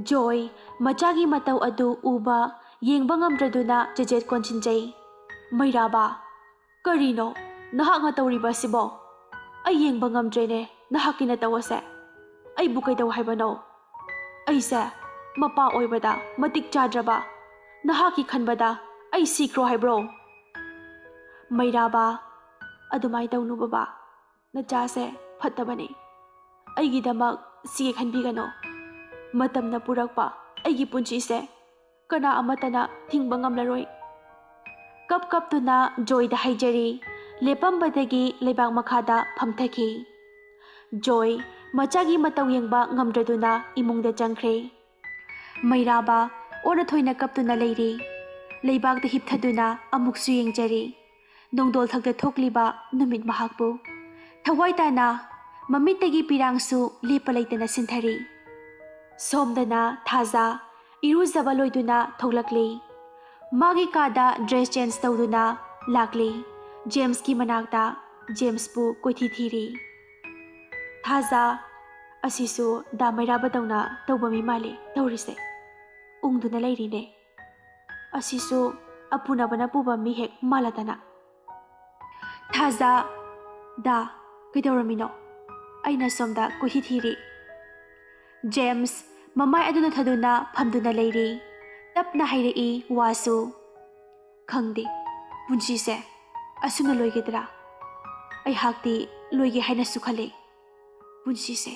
ꯖꯣꯏ ꯃꯆꯥꯒꯤ ꯃꯇꯧ ꯑꯗꯨ ꯎꯕ ꯌꯦꯡꯕ ꯉꯝꯗ꯭ꯔꯗꯨꯅ ꯆꯦꯖꯦꯠ ꯀꯣꯟꯁꯤꯟꯖꯩ꯫ "ꯃꯩꯔꯥꯕ, ꯀꯔꯤꯅꯣ ꯅꯍꯥꯛꯅ ꯇꯧꯔꯤꯕ ꯑꯁꯤꯕꯣ? ꯑꯩ ꯌꯦꯡꯕ ꯉꯝꯗ꯭ꯔꯦꯅꯦ ꯅꯍꯥꯛꯀꯤ ꯅꯇꯧ ꯑꯁꯦ꯫ ꯑꯩꯕꯨ ꯀꯩꯗꯧ ꯍꯥꯏꯕꯅꯣ? ꯑꯩꯁꯦ ꯃꯄꯥ ꯑꯣꯏꯕꯗ ꯃꯇꯤꯛ ꯆꯥꯗ꯭ꯔꯕ ꯅꯍꯥꯛꯀꯤ ꯈꯟꯕꯗ ꯑꯩ ꯁꯤꯈ꯭ꯔꯣ ꯍꯥꯏꯕ꯭ꯔꯣ?" ꯃꯩꯔꯥꯕ, "ꯑꯗꯨꯃꯥꯏ ꯇꯧꯅꯨ ꯕꯕꯥ꯫ ꯅꯆꯥꯁꯦ ꯐꯠꯇꯕꯅꯤ꯫ ꯑꯩꯒꯤꯗꯃꯛ ꯁꯤꯒꯦ ꯈꯟꯕꯤꯒꯅꯨ꯫ ꯃꯇꯝꯅ ꯄꯨꯔꯛꯄ ꯑꯩꯒꯤ ꯄꯨꯟꯁꯤꯁꯦ ꯀꯅꯥ ꯑꯃꯠꯇꯅ ꯊꯤꯡꯕ ꯉꯝꯂꯔꯣꯏ꯫" ꯀꯞ ꯀꯞꯇꯨꯅ ꯖꯣꯏꯗ ꯍꯥꯏꯖꯔꯤ꯫ ꯂꯦꯞꯄꯝꯕꯗꯒꯤ ꯂꯩꯕꯥꯛ ꯃꯈꯥꯗ ꯐꯝꯊꯈꯤ꯫ ꯖꯣꯏ ꯃꯆꯥꯒꯤ ꯃꯇꯧ ꯌꯦꯡꯕ ꯉꯝꯗ꯭ꯔꯗꯨꯅ ꯏꯃꯨꯡꯗ ꯆꯪꯈ꯭ꯔꯦ꯫ ꯃꯩꯔꯥꯕ ꯑꯣꯟꯅ ꯊꯣꯏꯅ ꯀꯞꯇꯨꯅ ꯂꯩꯔꯤ꯫ ꯂꯩꯕꯥꯛꯇ ꯍꯤꯞꯊꯗꯨꯅ ꯑꯃꯨꯛꯁꯨ ꯌꯦꯡꯖꯔꯤ ꯅꯣꯡꯗꯣꯜ ꯊꯛꯇ ꯊꯣꯛꯂꯤꯕ ꯅꯨꯃꯤꯠ ꯃꯍꯥꯛꯄꯨ꯫ ꯊꯋꯥꯏ ꯇꯥꯅ ꯃꯃꯤꯠꯇꯒꯤ ꯄꯤꯔꯥꯡꯁꯨ ꯂꯦꯞꯄ ꯂꯩꯇꯅ ꯁꯤꯟꯊꯔꯤ꯫ ꯁꯣꯝꯗꯅ ꯊꯥꯖ ꯏꯔꯨꯖꯕ ꯂꯣꯏꯗꯨꯅ ꯊꯣꯛꯂꯛꯂꯤ꯫ ꯃꯥꯒꯤ ꯀꯥꯗ dress change ꯇꯧꯗꯨꯅ ꯂꯥꯛꯂꯤ꯫ ꯖꯦꯝꯁꯀꯤ ꯃꯅꯥꯛꯇ ꯖꯦꯝꯁꯄꯨ ꯀꯣꯏꯊꯤ ꯊꯤꯔꯤ꯫ ꯊꯥꯖ, ꯑꯁꯤꯁꯨ ꯗꯥ ꯃꯩꯔꯥꯕꯗꯧꯅ ꯇꯧꯕ ꯃꯤ ꯃꯥꯜꯂꯤ ꯇꯧꯔꯤꯁꯦ꯫ ꯎꯪꯗꯨꯅ ꯂꯩꯔꯤꯅꯦ꯫ ꯑꯁꯤꯁꯨ ꯑꯄꯨꯅꯕꯅ ꯄꯨꯕ ꯃꯤ ꯍꯦꯛ ꯃꯥꯜꯂꯗꯅ꯫ ꯊꯥꯖ, ꯗꯥ, ꯀꯩꯗꯧꯔꯝꯃꯤꯅꯣ? ꯑꯩꯅ ꯁꯣꯝꯗ ꯀꯣꯏꯊꯤ ꯊꯤꯔꯤ꯫ ꯖꯦꯝꯁ, ꯃꯃꯥꯏ ꯑꯗꯨ ꯅꯣꯠꯊꯗꯨꯅ ꯐꯝꯗꯨꯅ ꯂꯩꯔꯤ꯫ ꯇꯞꯅ ꯍꯥꯏꯔꯛꯏ ꯋꯥꯁꯨ꯫ ꯈꯪꯗꯦ, ꯄꯨꯟꯁꯤꯁꯦ ꯑꯁꯨꯝꯅ ꯂꯣꯏꯒꯗ꯭ꯔꯥ? ꯑꯩꯍꯥꯛꯇꯤ ꯂꯣꯏꯒꯦ ꯍꯥꯏꯅꯁꯨ ꯈꯜꯂꯦ꯫ ꯄꯨꯟꯁꯤꯁꯦ꯫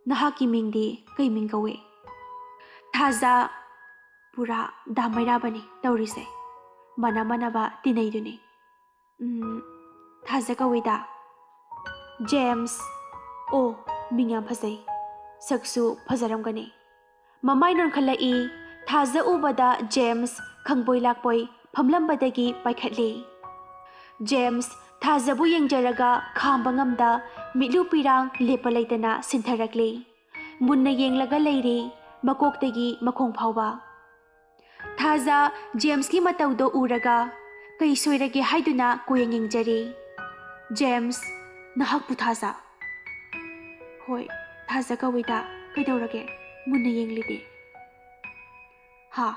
ꯅꯍꯥꯛꯀꯤ ꯃꯤꯡꯗꯤ ꯀꯩ ꯃꯤꯡ ꯀꯧꯏ? ꯊꯥꯖ, ꯄꯨꯔꯥ ꯗꯥ ꯃꯩꯔꯥꯕꯅꯤ ꯇꯧꯔꯤꯁꯦ꯫ ꯃꯥꯟꯅ ꯃꯥꯟꯅꯕ ꯇꯤꯟꯅꯩꯗꯨꯅꯤ꯫ ꯎꯝ, ꯊꯥꯖ ꯀꯧꯏꯗ꯫ ꯖꯦꯝꯁ, ꯑꯣ, ꯃꯤꯡ ꯌꯥꯝ ꯐꯖꯩ꯫ ꯁꯛꯁꯨ ꯐꯖꯔꯝꯒꯅꯤ꯫ ꯃꯃꯥꯏ ꯅꯣꯟꯈꯠꯂꯛꯏ꯫ ꯊꯥꯖ ꯎꯕꯗ ꯖꯦꯝꯁ ꯈꯪꯕꯣꯏ ꯂꯥꯛꯄꯣꯏ ꯐꯝꯂꯝꯕꯗꯒꯤ ꯄꯥꯏꯈꯠꯂꯤ꯫ ꯖꯦꯝꯁ ꯊꯥꯖꯕꯨ ꯌꯦꯡꯖꯔꯒ ꯈꯥꯝꯕ ꯉꯝꯗ ꯃꯤꯠꯂꯨ ꯄꯤꯔꯥꯡ ꯂꯦꯞꯄ ꯂꯩꯇꯅ ꯁꯤꯟꯊꯔꯛꯂꯤ꯫ ꯃꯨꯟꯅ ꯌꯦꯡꯂꯒ ꯂꯩꯔꯤ, ꯃꯀꯣꯛꯇꯒꯤ ꯃꯈꯣꯡ ꯐꯥꯎꯕ꯫ ꯊꯥꯖ ꯖꯦꯝꯁꯀꯤ ꯃꯇꯧꯗꯣ ꯎꯔꯒ, "ꯀꯩ ꯁꯣꯏꯔꯒꯦ?" ꯍꯥꯏꯗꯨꯅ ꯀꯣꯌꯦꯡ ꯌꯦꯡꯖꯔꯤ꯫ ꯖꯦꯝꯁ, "ꯅꯍꯥꯛꯄꯨ ꯊꯥꯖ?" "ꯍꯣꯏ, ꯊꯥꯖ ꯀꯧꯏꯗ꯫ ꯀꯩꯗꯧꯔꯒꯦ? ꯃꯨꯟꯅ ꯌꯦꯡꯂꯤꯗꯤ꯫" "ꯍꯥ,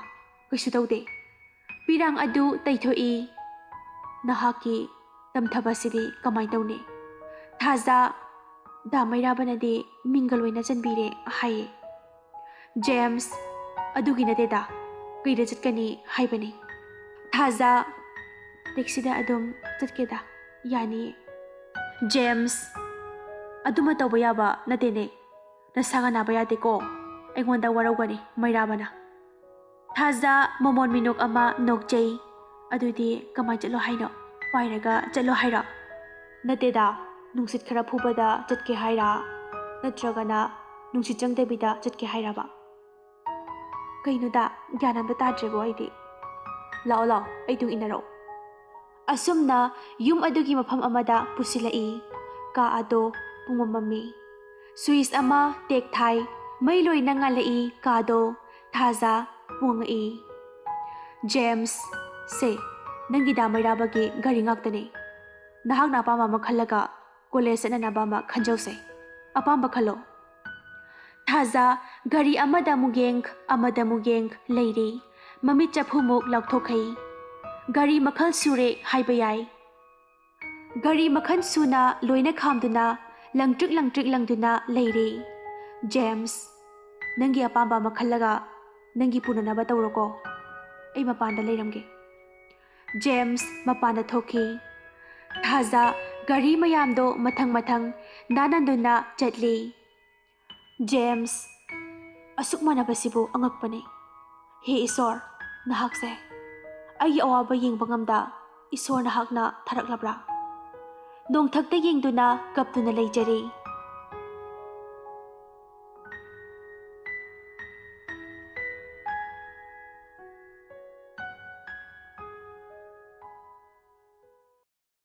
ꯀꯩꯁꯨ ꯇꯧꯗꯦ꯫" ꯄꯤꯔꯥꯡ ꯑꯗꯨ ꯇꯩꯊꯣꯛꯏ꯫ "ꯅꯍꯥꯛꯀꯤ ꯇꯝꯊꯕꯁꯤꯗꯤ ꯀꯃꯥꯏ ꯇꯧꯅꯤ?" ꯊꯥꯖ, "ꯗꯥ ꯃꯩꯔꯥꯕꯅꯗꯤ ꯃꯤꯡꯒ ꯂꯣꯏꯅ ꯆꯟꯕꯤꯔꯦ ꯍꯥꯏꯌꯦ꯫" ꯖꯦꯝꯁ, "ꯑꯗꯨꯒꯤ ꯅꯠꯇꯦꯗ, ꯀꯩꯗ ꯆꯠꯀꯅꯤ ꯍꯥꯏꯕꯅꯤ꯫" ꯊꯥꯖ, "ꯇꯦꯛꯁꯤꯗ ꯑꯗꯨꯝ ꯆꯠꯀꯦꯗ, ꯌꯥꯅꯤꯌꯦ꯫" ꯖꯦꯝꯁ, "ꯑꯗꯨꯃ ꯇꯧꯕ ꯌꯥꯕ ꯅꯠꯇꯦꯅꯦ꯫ ꯅꯁꯥꯒ ꯅꯥꯕ ꯌꯥꯗꯦꯀꯣ꯫ ꯑꯩꯉꯣꯟꯗ ꯋꯥꯔꯧꯒꯅꯤ ꯃꯩꯔꯥꯕꯅ꯫" ꯊꯥꯖ ꯃꯃꯣꯟ ꯃꯤꯅꯣꯛ ꯑꯃ ꯅꯣꯛꯆꯩ꯫ "ꯑꯗꯨꯗꯤ ꯀꯃꯥꯏ ꯆꯠꯂꯣ ꯍꯥꯏꯅꯣ? ꯄꯥꯏꯔꯒ ꯆꯠꯂꯣ ꯍꯥꯏꯔꯣ?" "ꯅꯠꯇꯦꯗ, ꯅꯨꯡꯁꯤꯠ ꯈꯔ ꯐꯨꯕꯗ ꯆꯠꯀꯦ ꯍꯥꯏꯔꯥ? ꯅꯠꯇ꯭ꯔꯒꯅ ꯅꯨꯡꯁꯤꯠ ꯆꯪꯗꯕꯤꯗ ꯆꯠꯀꯦ ꯍꯥꯏꯔꯕ?" "ꯀꯩꯅꯣꯗ, ꯒ꯭ꯌꯥꯟ ꯑꯝꯇ ꯇꯥꯗ꯭ꯔꯦꯕꯣ ꯑꯩꯗꯤ꯫" "ꯂꯥꯛꯑꯣ, ꯂꯥꯛꯑꯣ, ꯑꯩ ꯇꯨꯡ ꯏꯟꯅꯔꯛꯑꯣ꯫" ꯑꯁꯨꯝꯅ ꯌꯨꯝ ꯑꯗꯨꯒꯤ ꯃꯐꯝ ꯑꯃꯗ ꯄꯨꯁꯤꯜꯂꯛꯏ꯫ ꯀꯥ ꯑꯗꯣ ꯄꯨꯡꯃꯝ ꯃꯝꯃꯤ꯫ ꯁ꯭ꯋꯤꯆ ꯑꯃ ꯇꯦꯛ ꯊꯥꯏ꯫ ꯃꯩ ꯂꯣꯏꯅ ꯉꯥꯜꯂꯛꯏ ꯀꯥꯗꯣ꯫ ꯊꯥꯖ ꯄꯨꯡꯉꯛꯏ꯫ "ꯖꯦꯝꯁ, ꯁꯦ, ꯅꯪꯒꯤꯗ ꯃꯩꯔꯥꯕꯒꯤ ꯒꯥꯔꯤ ꯉꯥꯛꯇꯅꯦ꯫ ꯅꯍꯥꯛꯅ ꯑꯄꯥꯝꯕ ꯑꯃ ꯈꯜꯂꯒ ꯀꯣꯂꯦꯖ ꯆꯠꯅꯅꯕ ꯑꯃ ꯈꯟꯖꯧꯁꯦ꯫ ꯑꯄꯥꯝꯕ ꯈꯜꯂꯣ꯫" ꯊꯥꯖ ꯒꯥꯔꯤ ꯑꯃꯗ ꯑꯃꯨꯛ ꯌꯦꯡ, ꯑꯃꯗ ꯑꯃꯨꯛ ꯌꯦꯡ ꯂꯩꯔꯦ꯫ ꯃꯃꯤꯠ ꯆꯐꯨꯃꯨꯛ ꯂꯥꯎꯊꯣꯛꯈꯩ꯫ "ꯒꯥꯔꯤ ꯃꯈꯜ ꯁꯨꯔꯦ ꯍꯥꯏꯕ ꯌꯥꯏ꯫ ꯒꯥꯔꯤ ꯃꯈꯜ ꯁꯨꯅ ꯂꯣꯏꯅ ꯈꯥꯝꯗꯨꯅ, ꯂꯪꯇ꯭ꯔꯤꯛ ꯂꯪꯇ꯭ꯔꯤꯛ ꯂꯪꯗꯨꯅ ꯂꯩꯔꯦ꯫" "ꯖꯦꯝꯁ, ꯅꯪꯒꯤ ꯑꯄꯥꯝꯕ ꯑꯃ ꯈꯜꯂꯒ ꯅꯪꯒꯤ ꯄꯨꯅꯅꯕ ꯇꯧꯔꯣꯀꯣ꯫ ꯑꯩ ꯃꯄꯥꯟꯗ ꯂꯩꯔꯝꯒꯦ꯫" ꯖꯦꯝꯁ ꯃꯄꯥꯟꯗ ꯊꯣꯛꯈꯤ꯫ ꯊꯥꯖ ꯒꯥꯔꯤ ꯃꯌꯥꯝꯗꯣ ꯃꯊꯪ ꯃꯊꯪ ꯅꯥꯟꯅꯗꯨꯅ ꯆꯠꯂꯤ꯫ ꯖꯦꯝꯁ, ꯑꯁꯨꯛ ꯃꯥꯟꯅꯕꯁꯤꯕꯨ ꯑꯉꯛꯄꯅꯤ꯫ ꯍꯦ ꯏꯁꯣꯔ, ꯅꯍꯥꯛꯁꯦ ꯑꯩꯒꯤ ꯑꯋꯥꯕ ꯌꯦꯡꯕ ꯉꯝꯗ ꯏꯁꯣꯔ ꯅꯍꯥꯛꯅ ꯊꯥꯔꯛꯂꯕ꯭ꯔꯥ? ꯅꯣꯡꯊꯛꯇ ꯌꯦꯡꯗꯨꯅ ꯀꯞꯇꯨꯅ ꯂꯩꯖꯔꯤ꯫